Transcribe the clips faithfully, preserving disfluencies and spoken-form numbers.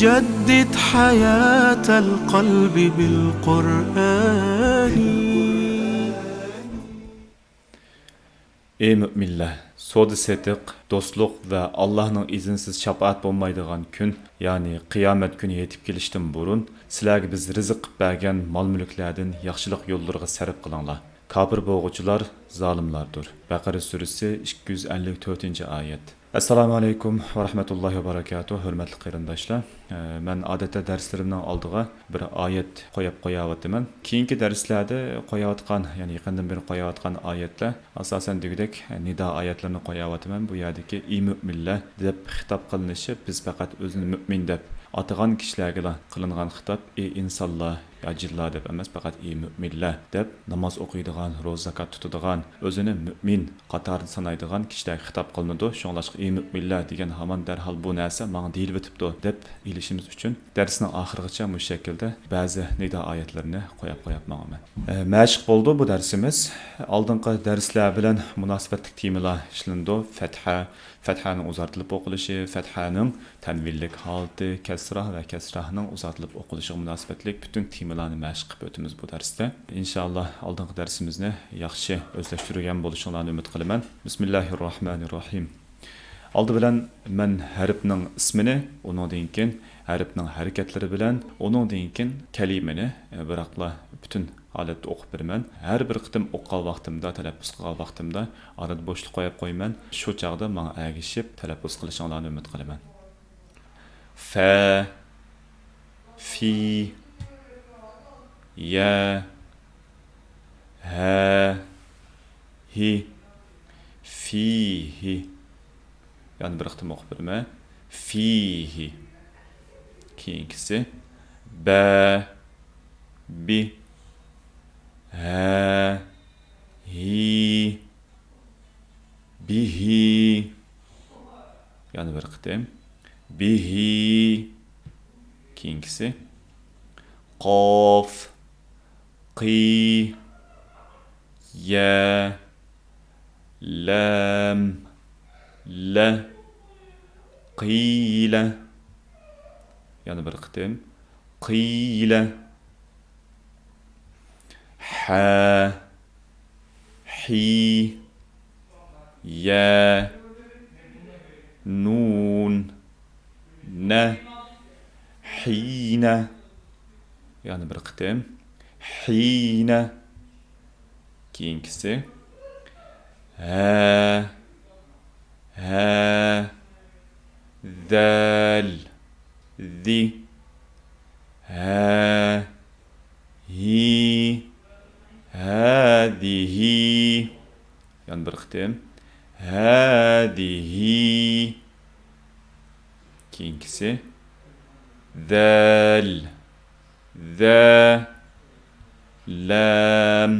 جدد حياة القلب بالقرآن. ئى مۆمىنلەر، سودا-سېتىق، دوستلۇق ۋە ئاللاھنىڭ ئىزنىسىز شاپائەت بولمايدىغان كۈن، يەنى قىيامەت كۈنى يېتىپ كېلىشتىن بۇرۇن، سىلەرگە بىز رىزىق قىلىپ بەرگەن مال-مۈلۈكلەردىن ياخشىلىق يوللىرىغا سەرپ قىلىڭلار. كاپىر بولغۇچىلار زالىملاردۇر. بەقەرە سۈرىسى ئىككى يۈز ئەللىك تۆتىنچى ئايەت. ئەسسالامۇ ئەلەيكۇم ۋە رەھمەتۇللاھى ۋە بەرەكاتۇھ، ھۆرمەتلىك قېرىنداشلار. ئە، مەن ئادەتتە دەرسلىرىمنىڭ ئالدىغا بىر ئايەت قويۇپ قوياۋاتىمەن. كېيىنكى دەرسلەردە قويۇۋاتقان، يەنى يېقىندىن بېرى قويۇۋاتقان ئايەتلەر ئاساسەن دېگۈدەك نىدا ئايەتلىرىنى قويۇۋاتىمەن. بۇ يەردىكى ئى مۆمىنلەر دەپ خىتاب قىلىنىشى، بىز پەقەت ئۆزىنى مۆمىن دەپ ئاتىغان كىشىلەرگىلا قىلىنغان خىتاب، ئى ئىنسانلار، يا جىنلار دەپ ئەمەس، پەقەت ئى مۆمىنلەر دەپ ناماز ئوقۇيدىغان، روزا، زاكات تۇتىدىغان، ئۆزىنى مۆمىن قاتارىدا سانايدىغان كىشىلەرگە خىتاب قىلىنىدۇ. شۇڭلاشقا، ئى مۆمىنلەر دېگەن ھامان دەرھال بۇ نەرسە ماڭا دېيىلىۋېتىپتۇ دەپ ئېلىشىمىز ئۈچۈن دەرسنىڭ ئاخىرىغىچە مۇشۇ شەكىلدە بەزى نىدا ئايەتلىرىنى قوياپ، قوياپ ماڭىمەن. ئە، مەشىق بولدى بۇ دەرسىمىز. ئالدىنقى دەرسلەر بىلەن مۇناسىۋەتلىك تېمىلار ئىشلىنىدۇ. فەتھە، فەتھەنىڭ ئۇزارتىلىپ ئوقۇلۇشى، فەتھەنىڭ تەنۋىنلىك ھالىتى، كەسرا ۋە كەسرانىڭ ئۇزارتىلىپ ئوقۇلۇشىغا مۇناسىۋەتلىك پۈتۈن تېمىلارنى مەشىق قىلىپ ئۆتىمىز بۇ دەرستە. ئىنشائاللا، ئالدىنقى دەرسىمىزنى ياخشى ئۆزلەشتۈرگەن بولۇشۇڭلارنى ئۈمىد قىلىمەن. بىسمىللاھىررەھمانىررەھىم. ئالدى بىلەن مەن ھەرپنىڭ ئىسمىنى، ئۇنىڭدىن كېيىن ھەرپنىڭ ھەرىكەتلىرى بىلەن، ئۇنىڭدىن كېيىن كەلىمىنى، بىراقلا پۈتۈن ھالەتتە ئوقۇپ بېرىمەن. ھەر بىر قېتىم ئوقۇغان ۋاقتىمدا، تەلەپپۇز قىلغان ۋاقتىمدا ئارىدا بوشلۇق قويۇپ قويىمەن. شۇ چاغدا ماڭا ئەگىشىپ تەلەپپۇز قىلىشىڭلارنى ئۈمىد قىلىمەن. فە، فى، يە، ھە، ھى، فىھى. يەنە بىر قېتىم ئوقۇپ بېرىمەن. فىھى. كېيىنكىسى. بە، بى، ھە، ھى، بىھى. يەنە بىر قېتىم. بىھى. كېيىنكىسى. قاف، قى، يە، لام، لە، قىلە. يەنە بىر قېتىم. قىلە. ھە، ھى، يە، نۇن، نە، ھىنە. يەنە بىر قېتىم. ھىنە. كېيىنكىسى. ھە، ھە، زەل، زى، ھە، ھى، ھەزىھى. يەنە بىر قېتىم. ھەزىھى. كېيىنكىسى. زەل، زە، لام،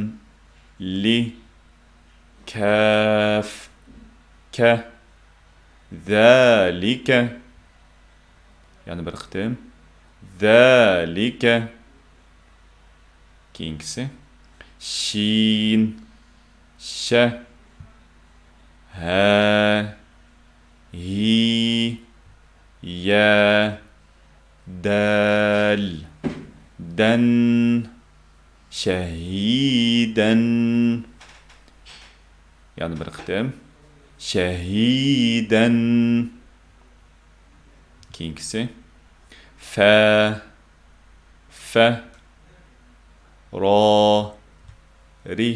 لى، كاف، كە، زەلىكە. يەنە بىر قېتىم. زەلىكە. كېيىنكىسى. شىن، شە، ھە، ھى، يە، دەل، دەن، شەھىدەن. يەنە بىر قېتىم. شەھىدەن. كېيىنكىسى. فە، فە، را، رى،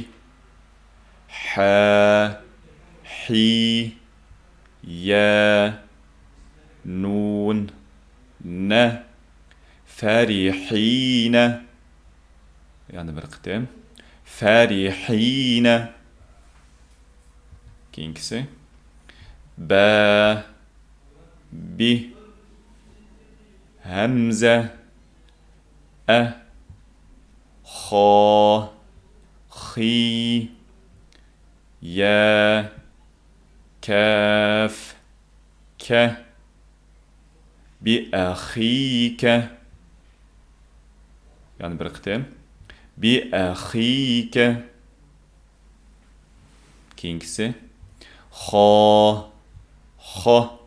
ھە، ھى، يە، نۇن، نە، فەرىھىنە. يەنە بىر قېتىم. فەرىھىنە. كېيىنكىسى. بە، بى، ھەمزە، ئە، خا، خى، يە، كاف، كە، بأخيك. يەنە بىر قېتىم. بأخيك. كېيىنكىسى. خا، خا،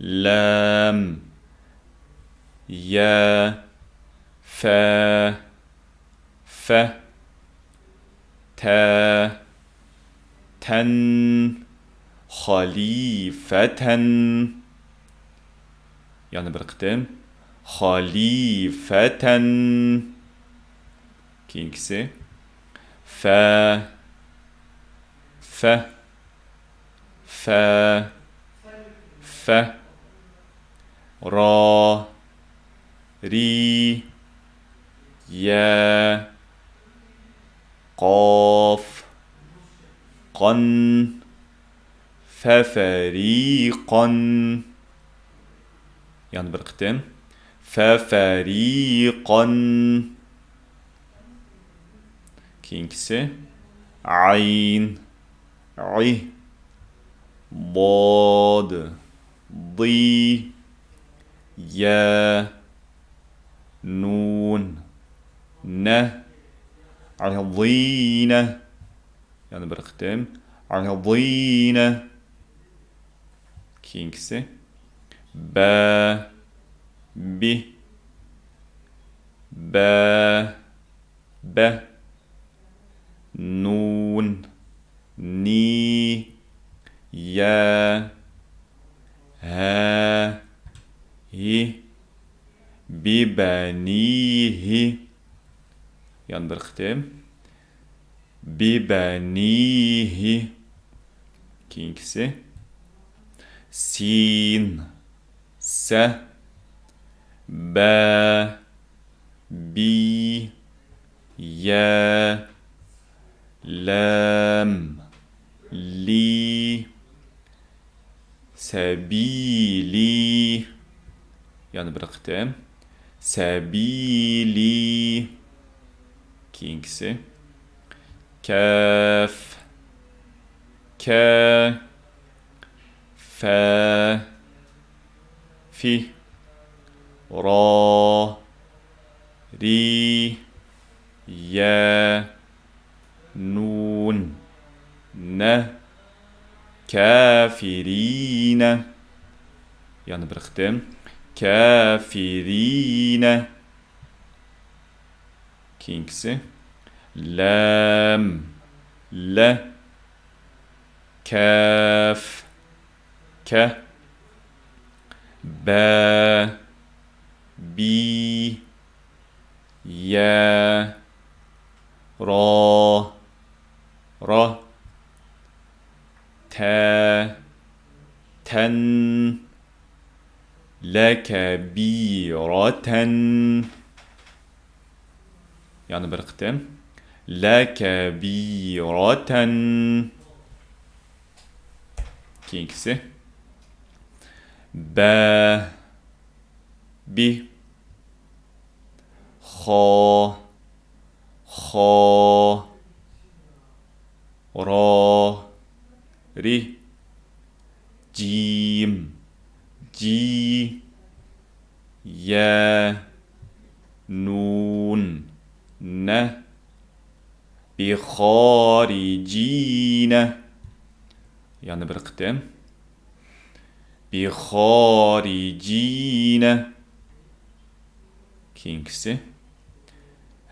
لام، يا، فا، فا، تا، تن، خليفة. يەنە بىر قېتىم. خليفة. كېيىنكىسى. فا، فا، فا، فا. را، ري، يا، قاف، قن، ففريقا. يەنە بىر قېتىم. ففريقا. كېيىنكىسى. عين، عي، ضاد، ضي، يا، نون، ن، عضين. يەنە بىر قېتىم. عضين. كېيىنكىسى. با، بى، با، بە، نون، نى، يا، ھە، ھى، ببنيه. يەنە بىر قېتىم. ببنيه. كېيىنكىسى. سين، سە، بە، بى، يە، لام، لى، سەبىلى. يەنە بىر قېتىم. سەبىلى. كېيىنكىسى. كاف، كە، فە، فى، را، رى، يە، نون، نە، كافرين. يەنە بىر قېتىم. كافرين. كېيىنكىسى. لام، لە، كاف، كە، بە، بى، يە، را، را، تە، تەن، لكبيرة. يەنە بىر قېتىم. لكبيرة. كېيىنكىسى. بە، بى، خا، خا، را، رى، جيم، جى، يە، نون، نە، بخارجين. يەنە بىر قېتىم. بخارجين. كېيىنكىسى.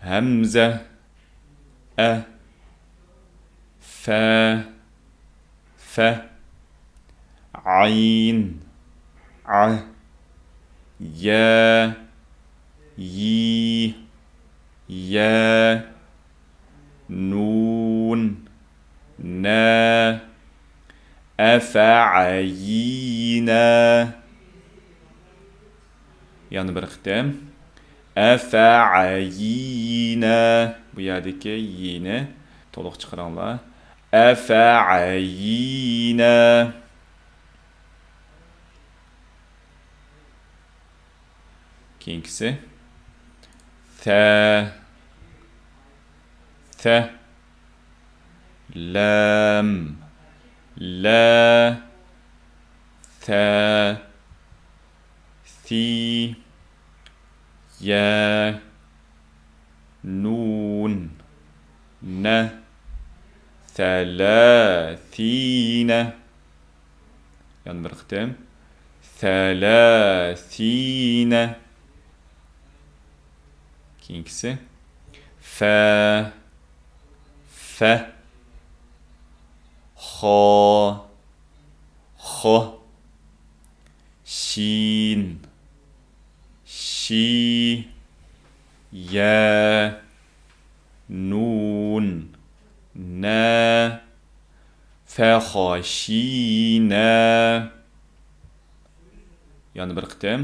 ھەمزە، ئە، فە، فە، عين، ع، يە، يى، يە، نون، نە، ئەفەعەيىنە. يەنە بىر قېتىم. ئەفەئەيىنە. بۇ يەردىكى يىنى تولۇق چىقىرىڭلار. ئەفەئەيىنە. كېيىنكىسى. ثە. ثە. لام. لا. ثا. شى، يا، نون، نە، ثلاثين. يەنە بىر قېتىم. ثلاثين. كېيىنكىسى. ف، ف، خ، خ، شين، شي، يا، نون، نە، فخشينا. يەنە بىر قېتىم.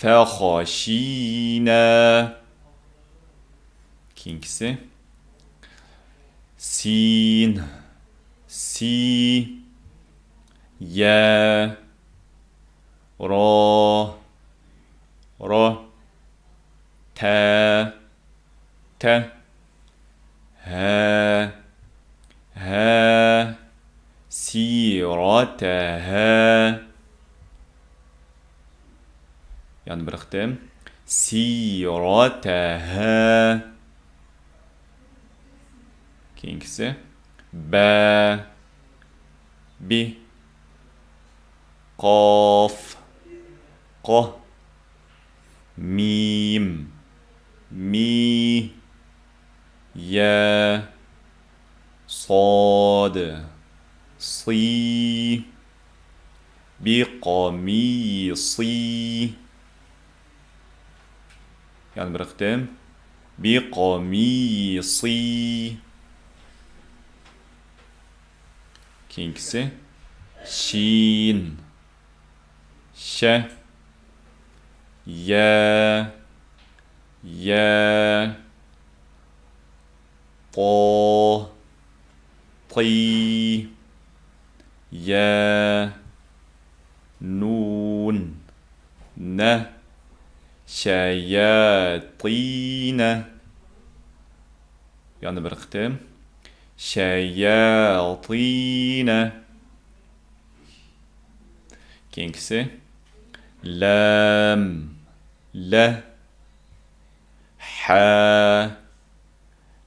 فخشينا. كېيىنكىسى. سين، سي، يا، را، را، تا، تا، ها، ها، سيرتها. يەنە بىر قېتىم. سيرتها. كېيىنكىسى. با، بى، قاف، قا، ميم، مي، يا، صاد، صي، بقميصي. يەنە بىر قېتىم. بقميصي. كېيىنكىسى. شين، شە، يا، يا، طا، طي، يا، نون، نە، شياطين. يەنە بىر قېتىم. شياطين. كېيىنكىسى. لام، لە، ح،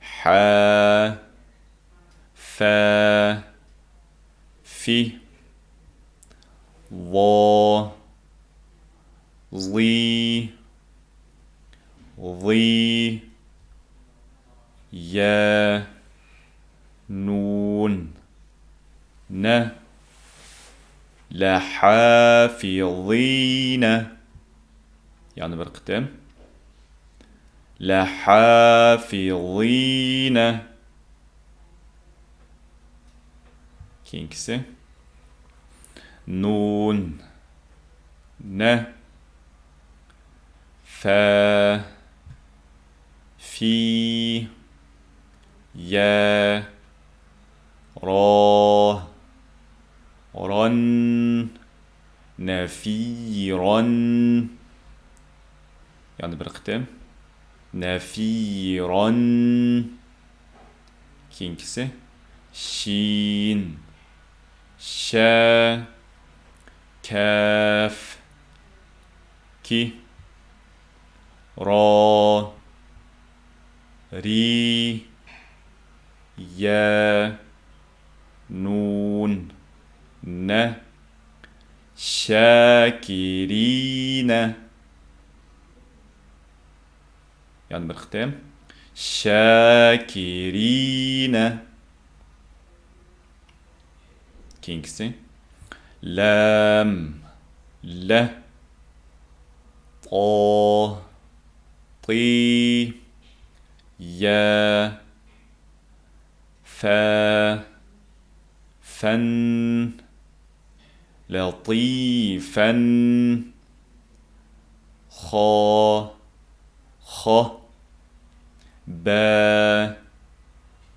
ح، ف، في، ظ، ظي، ظي، يا، نون، نە، لحافظين. يەنە بىر قېتىم. لحافظين. كېيىنكىسى. نون، نە، ف، في، يا، را، رن، نفيرا. يەنە بىر قېتىم. نفيرا. كېيىنكىسى. شين، شە، كاف، كى، را، رى، يا، نون، نە، شاكرين. يەنە بىر قېتىم. شاكرين. كېيىنكىسى. لام، لە، طا، طى، يا، ف، فن، لطيفا، خ، خ، با،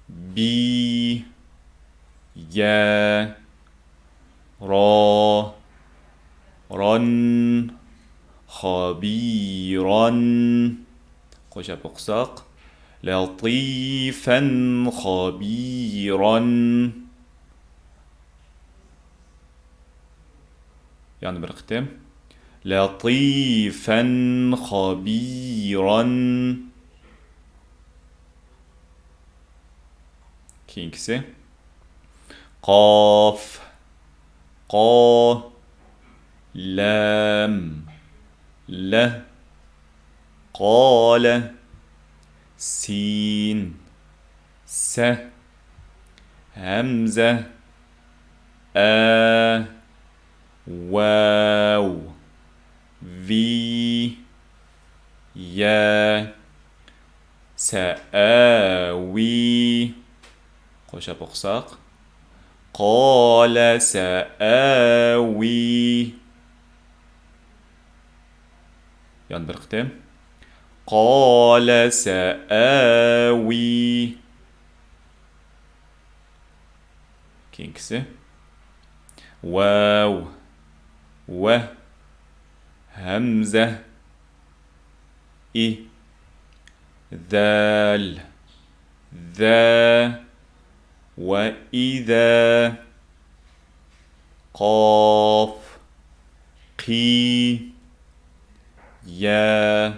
بي، يا، را، رن، خبيرا. قوشاپ ئوقۇساق. لطيفا خبيرا. يەنە بىر قېتىم. لطيفا خبيرا. كېيىنكىسى. قاف، قا، لام، ل، قال، سين، س، ھەمزە، ئە، واو، ۋى، يە، سەئەۋى. قوشاپ ئوقۇساق. قال سأوي. يەنە بىر قېتىم. قال سأوي. كېيىنكىسى. ۋاۋ، ۋە، ھەمزە، ئى، زال، زا، وإذا، قاف، قى، يا،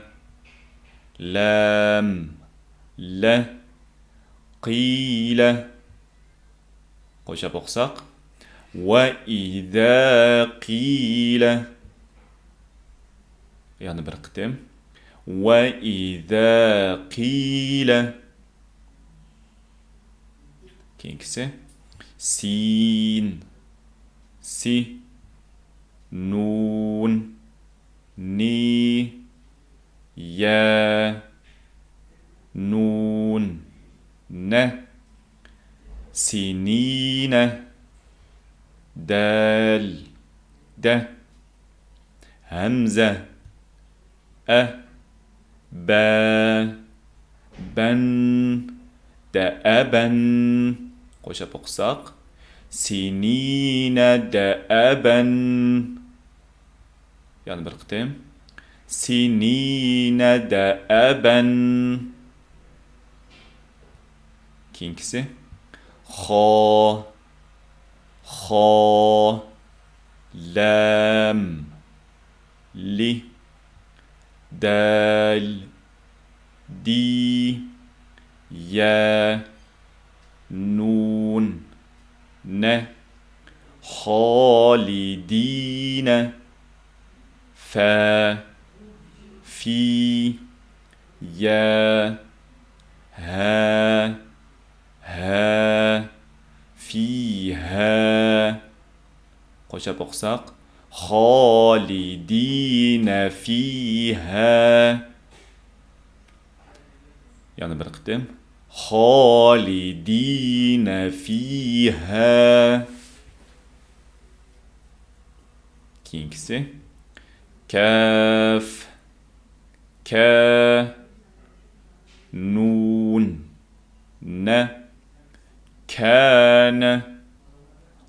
لام، ل، قيل. قوشاپ ئوقۇساق. وإذا قيل. يەنە بىر قېتىم. وإذا قيل. كېيىنكىسى. سين. سى. نون. نى، يا، نون، ن، سنين، دال، د، ھەمزە، ئە، بە، بەن، دەئەبەن. قوشاپ ئوقۇساق. سنين دأبا. يەنە بىر قېتىم. سنين دأبا. كېيىنكىسى. خا، خا، لام، لى، دال، دى، يا، نون، ن، خالدين، فا، في، يا، ها، ها، فيها. قوشاپ ئوقۇساق. خالدين فيها. يەنە بىر قېتىم. خالدين فيها. كېيىنكىسى. كاف، كا، نون، ن، كان،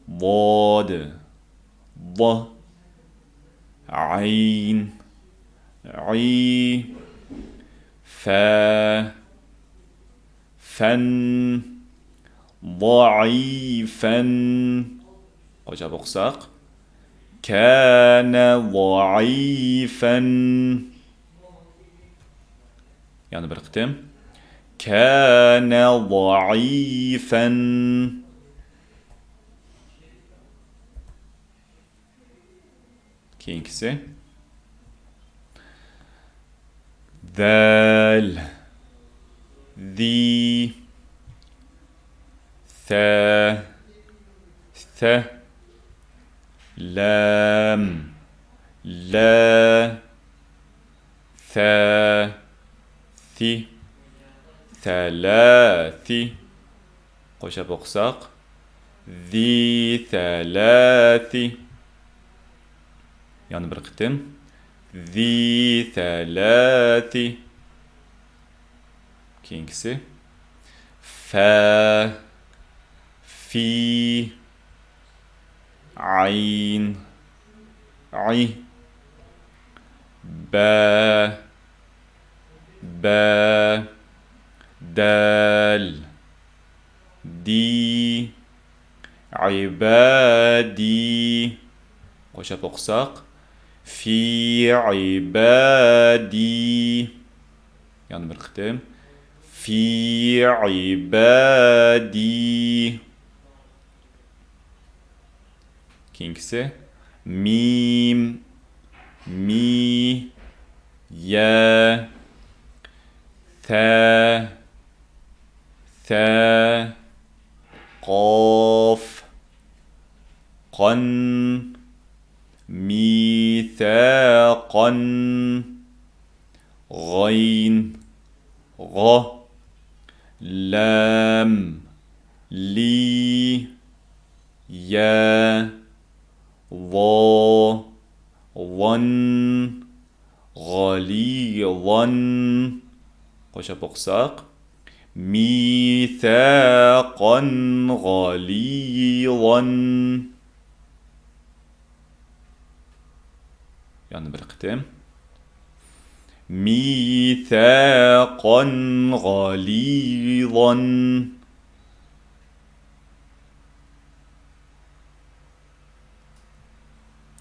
ضاد، ض، عين، عي، فا، فا، ضعيفا. قوشاپ ئوقۇساق. كان ضعيفا. يەنە بىر قېتىم. كان ضعيفا. كېيىنكىسى. دال، ذي، ثا، ث، لام، لا، ثا، ث، ثلاث. قوشاپ ئوقۇساق. ذي ثلاث. يەنە بىر قېتىم. ذي ثلاث. كېيىنكىسى. فا، في، عين، عي، با، با، دال، دي، عبادي. قوشاپ ئوقۇساق. في عبادي. يەنە بىر قېتىم. في عبادي. كېيىنكىسى. مىم، مى، يە، تە، ثە، قاف، قان، ميثاقا، غين، غ، لام، لي، يا، ظا، ظن، غليظا. قوشاپ ئوقۇساق. ميثاقا غليظا. يەنە بىر قېتىم. ميثاقا غليظا.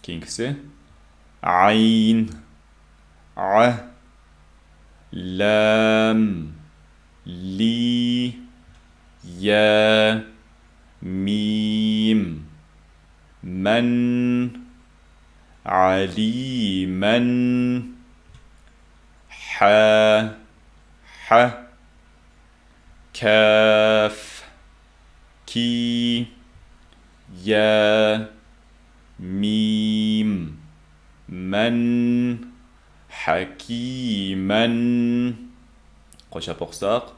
كېيىنكىسى. عين، ع، لام، لي، يا، ميم، من، عليما، ح، ح، كاف، كي، يا، ميم، من، حكيما. قوشاپ ئوقۇساق.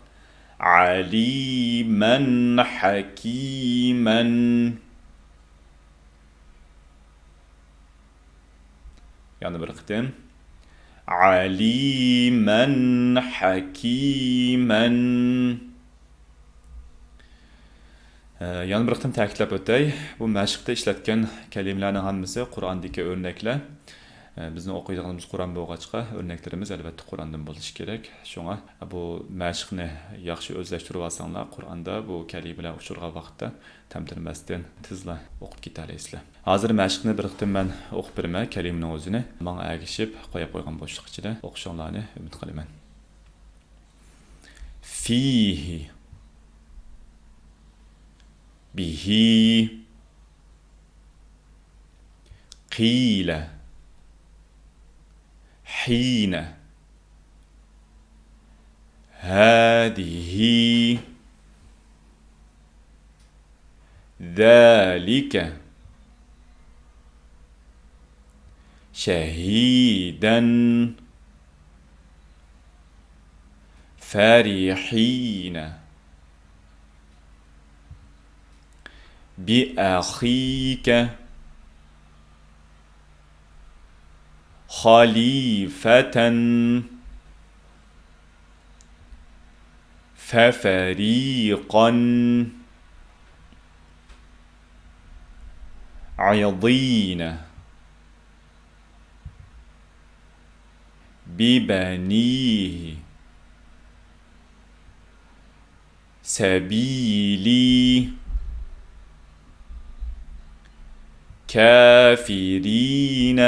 عليما حكيما. يەنە بىر قېتىم. عليما حكيما. ئە، يەنە بىر قېتىم تەكىتلەپ ئۆتەي، بۇ مەشىقتە ئىشلەتكەن كەلىمىلەرنىڭ ھەممىسى قۇرئاندىكى ئۆرنەكلەر. ئە، بىزنىڭ ئوقۇيدىغىنىمىز قۇرئان بولغاچقا، ئۆرنەكلىرىمىز ئەلۋەتتە قۇرئاندىن بولۇشى كېرەك. شۇڭا بۇ مەشىقنى ياخشى ئۆزلەشتۈرۈۋالساڭلار، قۇرئاندا بۇ كەلىمىلەر ئۇچرىغان ۋاقىتتا تەمتىرىمەستىن تېزلا ئوقۇپ كېتەلەيسىلەر. ھازىر مەشىقنى بىر قېتىم مەن ئوقۇپ بېرىمەن، كەلىمىنىڭ ئۆزىنى. ماڭا ئەگىشىپ قويۇپ قويغان بوشلۇق ئىچىدە ئوقۇشۇڭلارنى ئۈمىد قىلىمەن. فيه، به، قيل، حين، هذه، ذلك، شهيدا، فرحين، بأخيك، خليفة، ففريقا، عضين، ببنيه، سبيلي، كافرين،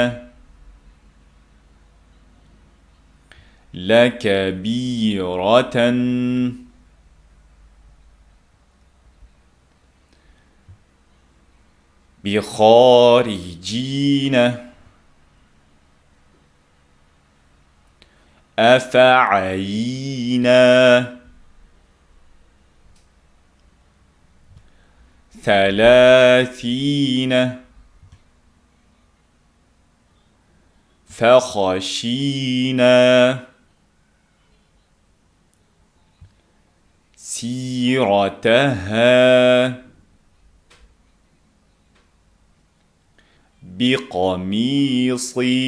لكبيرة، بخارجين، أفعينا، ثلاثين، فخشينا، سيرتها، بقميصي،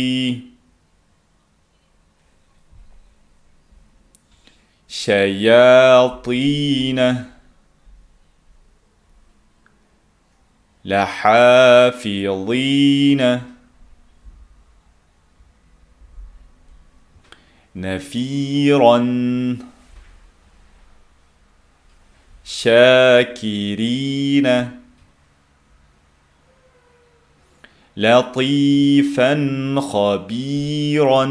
شياطين، لحافظين، نفيرا، شاكرين، لطيفا خبيرا.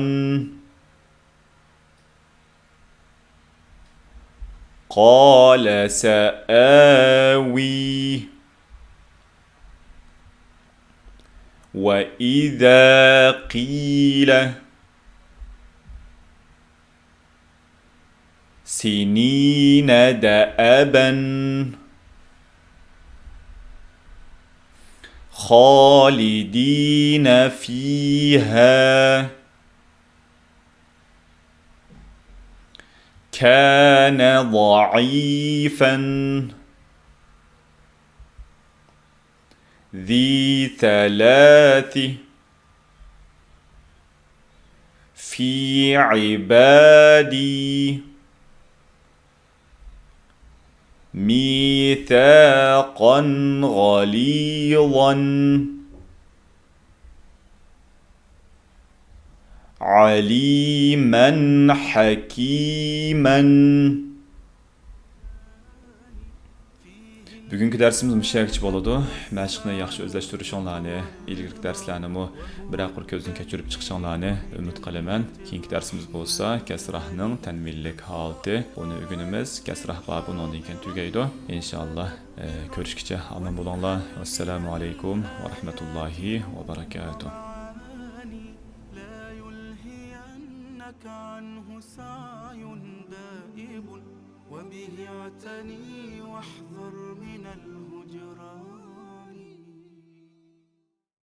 قال سآوي. وإذا قيل سنين دأبا خالدين فيها كان ضعيفا ذي ثلاث في عبادي ميثاقا غليظا عليما حكيما. بۈگۈنكى دەرسىمىز مۇشۇ يەرگىچە بولىدۇ. مەشىقنى ياخشى ئۆزلەشتۈرۈشۈڭلارنى، ئىلگىرىكى دەرسلەرنىمۇ بىرەر قۇر كۆزدىن كەچۈرۈپ چىقىشىڭلارنى ئۈمىد قىلىمەن. كېيىنكى دەرسىمىز بولسا كەسراھنىڭ تەنۋىنلىك ھالىتى، ئۇنى ئۆگىنىمىز. كەسراھ بابى ئۇنىڭدىن كېيىن تۈگەيدۇ. ئىنشائاللا، ئە، كۆرۈشكىچە ئامان بولۇڭلار. ۋەسسالامۇ ئەلەيكۇم ۋەرەھمەتۇللاھى ۋەبەرەكاتۇھ. لا يلهينك عنه سعي دائب، وبه اعتني واحذر من الهجران.